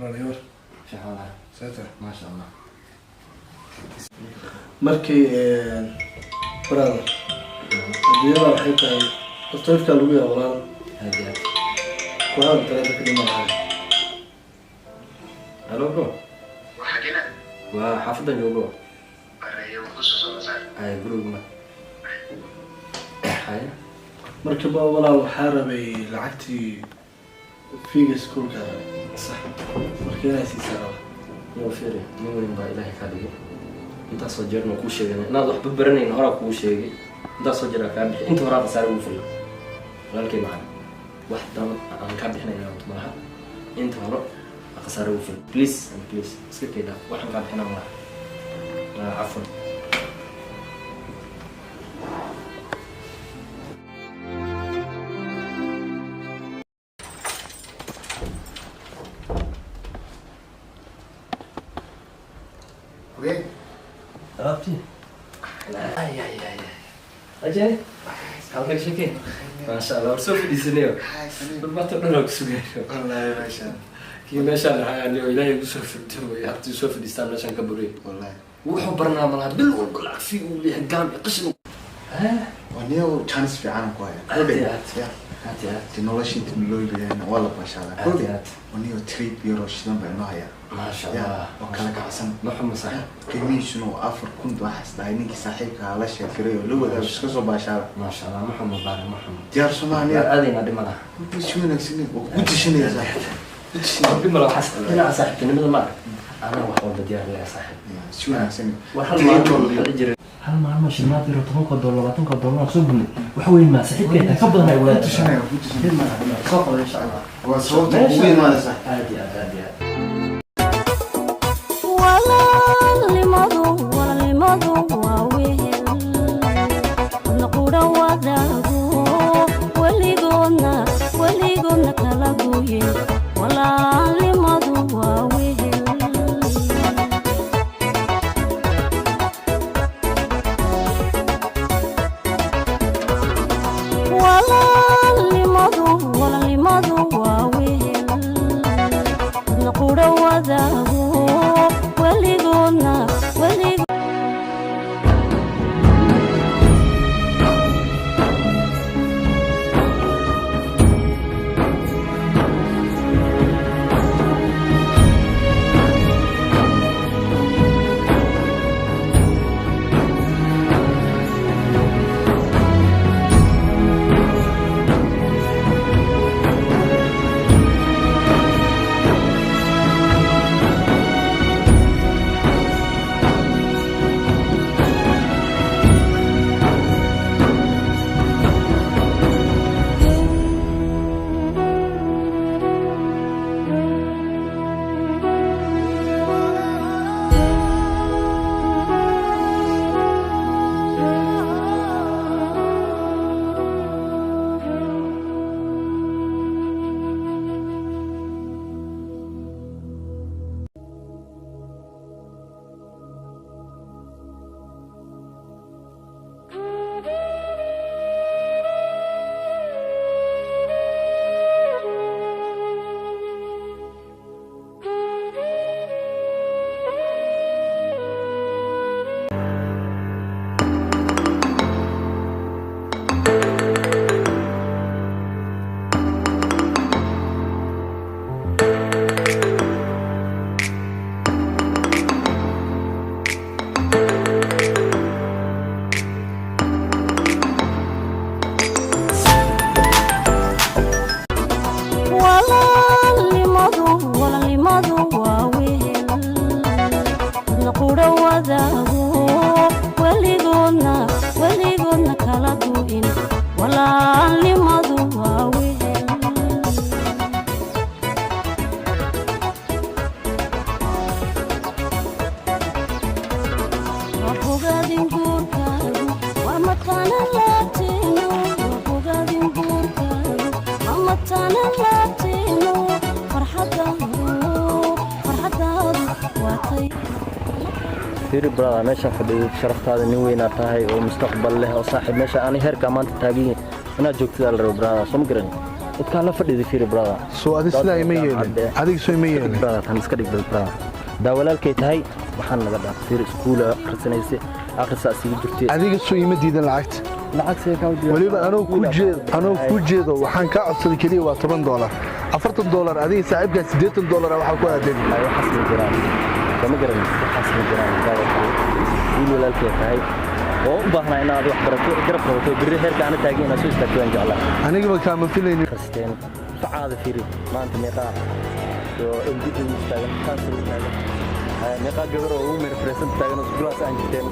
Walaalayaal. Fiican walahi. Seeta. Maasha Allah. Markii, brother, adduunyada waxay tahay horta ifkaa lagu yaa walaal. Aad iyo aad. Ku hadal taleefanka dhima lahay. Hello, bro. Waa xaafadan joogo. Ay, guriga ma haya. Marka ba walaal, waxaa rabay lacagtii fee-ga iskuulka rabay. Sax. Marka inaa siisaa raba. Niyo, fiiri, nin weyn baa Ilaahay kaa dhigay. Intaasoo jeerna kuu sheegana inaad waxba baranayn horaa kuu sheegay. Intaasoo jeer aa kaa bixi, inta horaa khasaare ugu filan. Walaalkay macana, wax dan aan kaa bixinayna malaha. Inta hore aa khasaare ugu filan. Please and please, iska kay dhaaf, waxaan kaa bixinaa malaha. Cafwan. Okay. Abti. Ay ay ay. Ajay. Halka sheekay. Maasha Allah, war soo fadhiisanayo. Dhulbaata dhan oo ku sugayo. Wallahi maasha. Kii meeshaan ahaa oo Ilaahay ugu soo firto way hadii soo fadhiistaan meeshaan ka buriyo. Wallahi. Wuxuu barnaa malaha, bil walba lacag fee uu leeyahay gaam iyo qashin. Waa niyo chance fiican ku haya. Aad iyo aad. Ya. Aad iyo aad. Ti nolosha inta loo leeyahay waa la bashaadaa. Aad iyo aad. Waa niyo trip yaro shidan baa inoo haya. Maasha Ya, Allah. oo kala kacsan. Ma xumo, saaxiib. Qiimihiisuna waa 4000. Waxaas dhahay ninkii saaxiibka ahaa la sheekiray oo la wadaago iska soo baashaada. Maasha Allah, ma xumo baare, ma xumo. Diyaar Soomaaliya. Waa aadayna dhimada. Si wanaagsan waa ku tishanaya saaxiib. Ku tishanaya. Dhimada waxaas dhinaca saaxiibtinimada ma arag. Anaa wax walba diyaar leeyahay, saaxiib. Ya, si wanaagsan. War hal Trip maalin oo waxaa jiray hal maalmo shilmaad yaro 10-ka doolar, 20-ka doolar soo gudnay. Wax weyn maa saaxiibkay tahay, ka badan ay Ku wadaag. tishanaya, ku tishanaya. Soo qabo insha Allah. Waa sababta ugu imaanaysa. Aad iyo aad, aad iyo aad. Walaalnimadu, walaalnimadu waa wehel wadna qudha wadaago, weligoodna, weligoodna kala gooye. Walaalnimadu waa wehel. Walaalnimadu, walaalnimadu waa wehel wadna qudha wadaago, weligoodna weligood. Walaalnimadu, walaalnimadu waa wehel wadna qudha wadaago, weligoodna, weligoodna kala go'in. Walaalnimadu waa wehel. Waa bogaadin guurkaagu, waa mataana laabteeno. Waa bogaadin guurkaagu, waa mataana laabteeno. Farxadaadu, farxadaadu waa tay. Fiiri brother, meeshaan fadhiyo sharaftaada, nin weynaa tahay oo mustaqbal leh oo saaxiib. Meesha aanay heerkaa maanta taagan yihiin inaad joogtida la rabo, brother, soo ma garan? Dadkaa la fadhida, fiiri, brother. Soo adi sidaa ima yeelin, adiga soo ima yeelin. Brother, tan iska dhig, brother. Daa walaalkay tahay, waxaan naga dhaaf. Fiiri, iskuula akhrisanaysa, akhrisaa isigu jirtay. Adiga soo ima diidan lacagta. Lacag see kaa diidan? Weliba anoo ku jeedo waxaan kaa codsaday keliya waa $10, $40, adiga saaxiibkaa $80 waxaa ku aadeen. Ay, waxaas ma jiraan, kama garanaysid, waxaas ma jiraan, brother. Wiil walaalkay tahay oo u baahnaa inaad wax barato, garab qabato, berri heerka ana taagan inaad soo istaagto waan jeclaa. Anigaba kaama filaynin. Akhristeen facaada. Fiiri maanta meeqaa oo LD taagan, kansar taagan, meeqaa gabar oo ugu meerfareysan taagan oo isgulaas aan jirteen.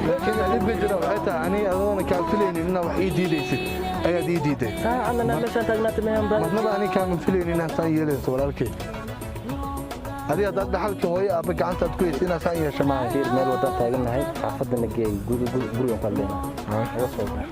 Laakiin dhibka jira waxay tahay, aniga adoona kaa filaynin inaad wax ii diidaysid ayaad ii diiday. Saacadna meeshaan taagnaata meehan, brother. Marnaba aniga kaama filaynin inaad saan yeelayso, walaalkay. Adiga haddaad dhaxalka hooyo aabba gacantaad ku haysa inaad saan yeesho maaha. Fiir, meel wadaan taagannahay, xaafadana geey, gurigan ku hadlaynaa, naga soo bax.